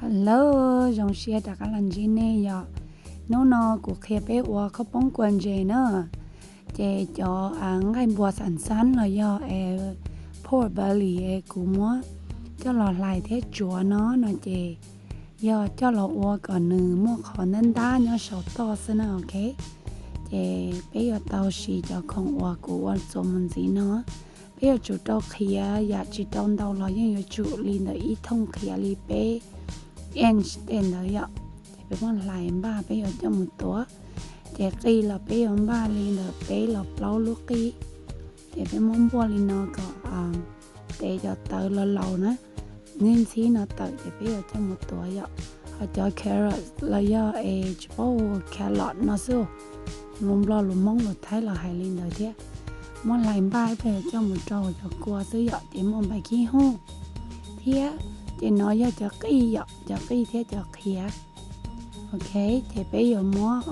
Hello, zoo siab rov qab los ntsib nej yom. Hnub no kuv qhia peb ua khaub poob kua ntses na. Ces cov nqaij npua xav xab los yog pork belly kuv muab coj los hlais thiab tsuav no no ces yog coj los ua kom nws muaj qhov ntab ntab nyob saum toj xwb na, ok. Ces peb yuav tau siv cov khoom uas kuv ua txuas mus ntxiv no. Peb yuav tsum rau qhiav, yam tsis rau ntau los yeej yuav tsum li ntawm ib thooj qhiav li peb inch tej ntawd yom. Ces peb muab hlais npaj peb yuav coj mus tuav. Ces qij los peb yuav npaj li ntawm peb los plaub lub qij. Ces peb muab npuaj li no kom tes cov tawv los laus na, ntxhib ntxhib no tawm ces peb yuav coj mus tuav yom. Ho cov carrot los yog es tsis paub carrot no xwb, lus Nplog lus Hmoob lus Thaib los hais li ntawd thiab. Muab hlais npaj ib pliag yuav coj mus rau cov kua xwb yom, ces muaj npais khib huj thiab. Ces no yog cov qij yom, cov qij thiab cov qhiav. Ok, ces peb yuav muab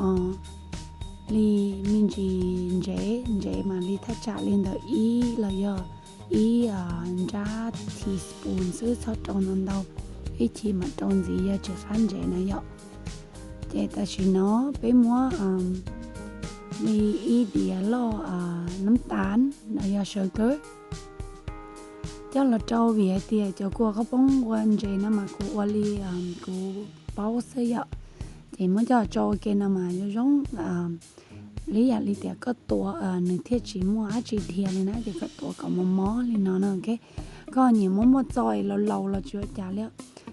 li me ntsis ntsev, ntsev mas li thaj tsam li ntawm ib los yog ib nrab teaspoon xwb, txhob rau ntau ntau, ib chim mam rau ntxiv yog tsis qab ntsev na yom. Ces tam sim no peb muab li ib diav loj nab tas los yog sugar coj los rau, vim hais tias cov kua khaub poob kua ntses no mas kuv ua li kuv paub xwb yom. Ces muab coj los rau ua ke no mas zoo zoo li yam li tias koj tuav nws thiaj tsis muaj dab tsi dhia li na, ces koj tuav kom mos mos li no no, ok. Koj nyiam muab muaj txoj es laus laus los tsis ua cas li.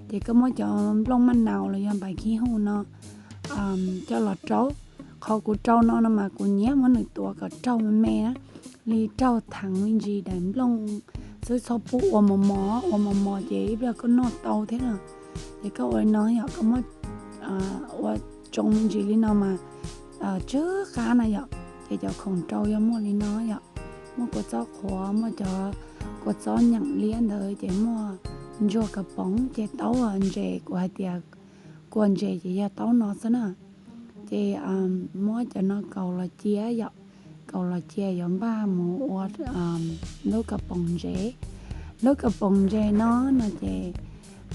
Ces koj muab cov nplooj maj naus los yog npais khib huj no coj los rau. Qhov kuv rau no no mas kuv nyiam muab nws tuav kom raug me me na, li raug theev me ntsis daim nplooj xwb, txhob pub ua mos mos, ua mos mos ces ib pliag koj noj tau thiab na. Ces koj ua li no yom, koj muab ua tsoo me ntsis li no mas tsw qab na yom. Ces cov khoom rau yog muaj li no yom, muaj kua txob qhuav, muaj cov kua txob nyeem liab ntawd, ces muaj ntsuag kas poov, ces taub ntses, kuv hais tias kua ntses ces yog taub no xwb na. Ces muab cov no kaus los cia yom, kaus los cia yuav npaj mus ua lub kas poom ntses. Lub kas poom ntses no no ces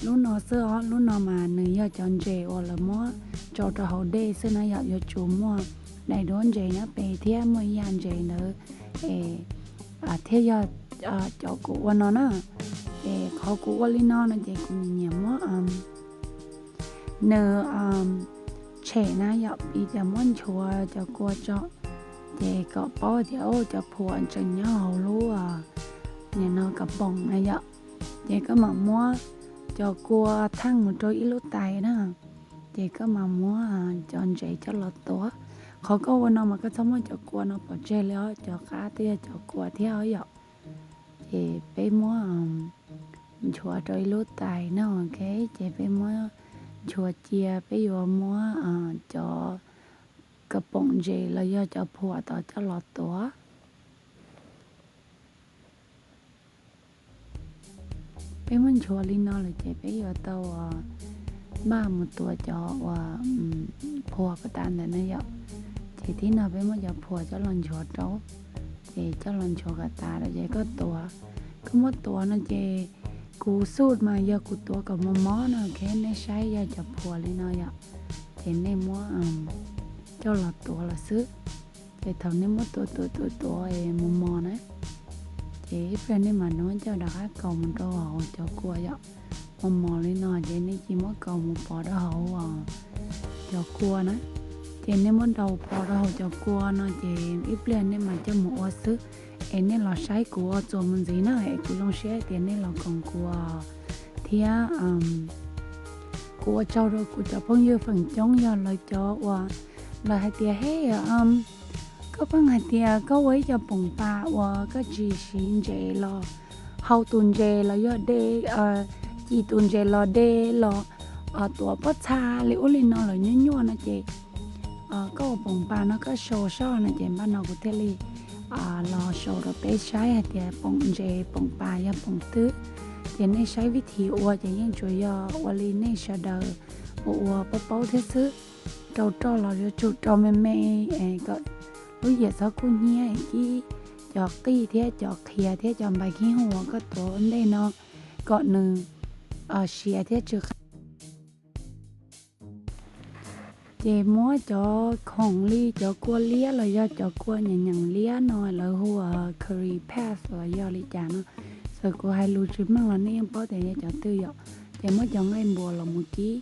lub no xwb os, lub no mas nws yog cov ntses uas lawv muab tsau rau hauv dej xwb na yom, yuav tsum muaj daim duab ntses nyob pem thiab muaj ib yam ntses ntawd thiab yog cov kuv ua no na. Ces qhov kuv ua li no no ces kuv nyiam muab nws tshem na yom, piv tias muab nchuav cov kua tso, ces kom paub tias cov phuam tseem nyob hauv lub nim no kas poom na yom. Ces koj mam muab cov kua theej mus rau ib lub tais na, ces koj mam muab cov ntses coj los tuav. Qhov koj ua no mas koj txhob muab cov kua no pov tseg li os, cov qab twb yog cov kua thiab os yom. Ces peb muab nchuav rau ib lub tais na, ok. Ces peb muab nchuav cia, peb yuav muab cov kas poom ntses los yog cov phuam tod coj los tuav. Peb muab nchuav li no lawm ces peb yuav tau npaj mus tuav cov uas phuam kom tas ntawm no yom. Ces tib no peb muab cov phuam coj los nchuav rau, ces coj los nchuav kom tas lawm ces koj tuav. Koj muab tuav no ces kuv xub mas yog kuv tuav kom mos mos no, ok, nej saib yog cov phuam li no yom, ces nej muab coj los tuav lawm xwb. Ces thaum nej muab tuav tuav tuav tuav es mos mos na, ces ib pliag nej mam muab coj rov qab kaus mus rau hauv cov kua yom. Mos mos li no ces nej cia muab kaus mus pov rau hauv cov kua na. Ces nej muab kaus pov rau hauv cov kua no ces ib pliag nej mam coj mus ua xwb. Es nej los saib kuv ua txuas mus ntxiv na, es kuv zoo siab tias nej los koom kuv thiab. Kuv ua tsaug rau kuv cov phooj ywg feem coob yog lawv cov uas lawv hais tias, He, koj pheej hais tias koj ua ib co poom pas uas koj tsis siv ntses los hau tus ntses los yog de, ci tus ntses los de los tuav pob txha li ub li no los nyuaj nyuaj no ces koj ua poom pas no koj sau soj no ces npaj no kuv thiaj li los sau rau peb saib hais tias poom ntses poom pas yog poom twg. Ces nej saib vib thib ua ces yeej tsuas yog ua li nej sawv daws ua ua paub paub thiab xwb. Rau roj los yuav tsum rau me me kom lub yiam txhob kub hnyiab, kib cov qij thiab cov qhiav thiab cov npais khib huj uas koj tuav ua ntej no kom nws siav thiab tsw qab. Ces muab cov khoom li cov kua liab los yog cov kua nyeem nyeem liab no lawv hu ua curry paste los yog li cas no, txawm kuv hais lus tsis meej los nej yeej paub tias yog cov twg yom. Ces muab cov nqaij npuas los mus kib,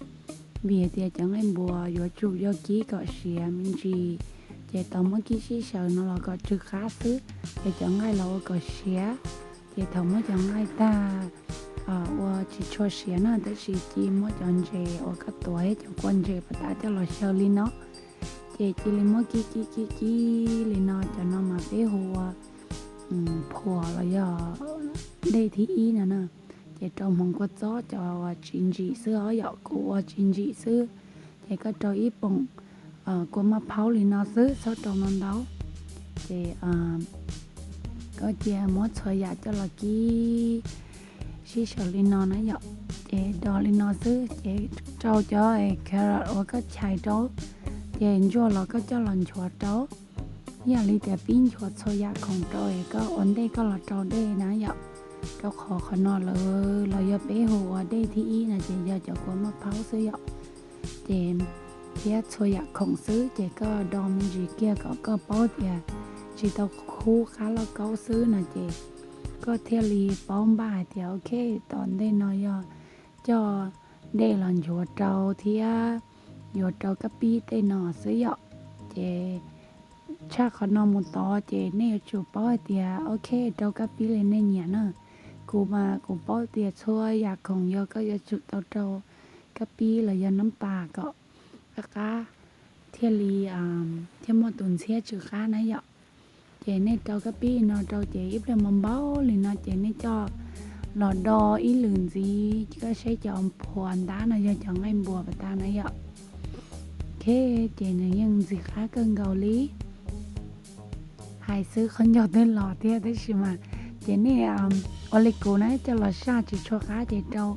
vim hais tias cov nqaij npuas yuav tsum yog kib kom siav me ntsis, ces tau muab kib sib xyaw no los kom tsw qab xwb, ces cov nqaij los ua kom siav. Ces thaum muab cov nqaij tag ua tsis tshua siav na, tab sis cia muab cov ntses uas koj tuav thiab cov kua ntses puas tas coj los xyaw li no. Ces cia li muab kib kib kib kib li no, cov no mas peb hu ua phuam los yog dej thib ib no na. Ces rau hmoov kua txob cov uas tsis ntsim xwb os yom, kuv ua tsis ntsim xwb. Ces koj rau ib poom kua maj phaub li no xwb, txhob rau no ntau. Ces koj cia muab txhua yam coj los kib sib xyaw li no na yom. Ces do li no xwb, ces rau cov carrot uas koj chais rau, ces ntsuag los koj coj los nchuav rau. Ib yam li tias pib nchuav txhua yam khoom rau es koj ua ntej koj los rau dej na yom. Rau qhov qhov no lawv los yog peb hu ua dej thib ib no ces yog cov kua maj phaub xwb yom. Ces thiab txhua yam khoom xwb ces koj do me ntsis kiag kom koj paub tias tsis tau khub qab lauj kaub xwb no ces koj thiaj li paub npaj hais tias ok, tom ntej no yog coj dej los nchuav rau thiab yuav rau kab pib tej no xwb yom. Ces tshaj qhov no mus tod ces nej yuav tsum paub hais tias ok, rau kab pib li nej nyiam na. Kuv mas kuv paub tias txhua yam khoom yog koj yuav tsum tau rau kab pib los yog nab pas kom qab qab thiaj li thiaj muaj tus ntxhiab tsw qab na yom. Ces nej rau kab pib no rau ces ib pliag npau npau li no ces nej coj los do ib lwm ntxiv, koj saib cov phuam ntab no yog cov nqaij npuas puas tas na yom. Ok, ces nws yeej ntxim qab kawg nkaus li. Hais xwb qhov ncauj twb los thiab tab sis mas ces nej ua li kuv na, coj los saj tsis tshua qab ces rau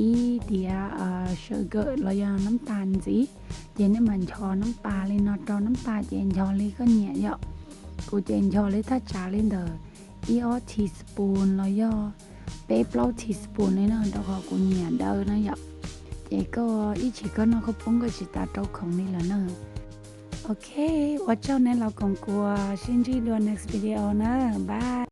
ib diav sugar los yog nab pas ntxiv, ces nej mam nchos nab pas li no rau, nab pas ces nchos li koj nyiam yom. Kuv ces nchos li thaj tsam li ntawm ib ob teaspoon los yog peb plaub teaspoon li no rau qhov kuv nyiam daw na yom. Ces koj ib chim koj noj khaub poob koj tsis tas rau khoom li lawm na. Ok, ua tsaug nej los koom kuv, sib ntsib dua next video na, bye.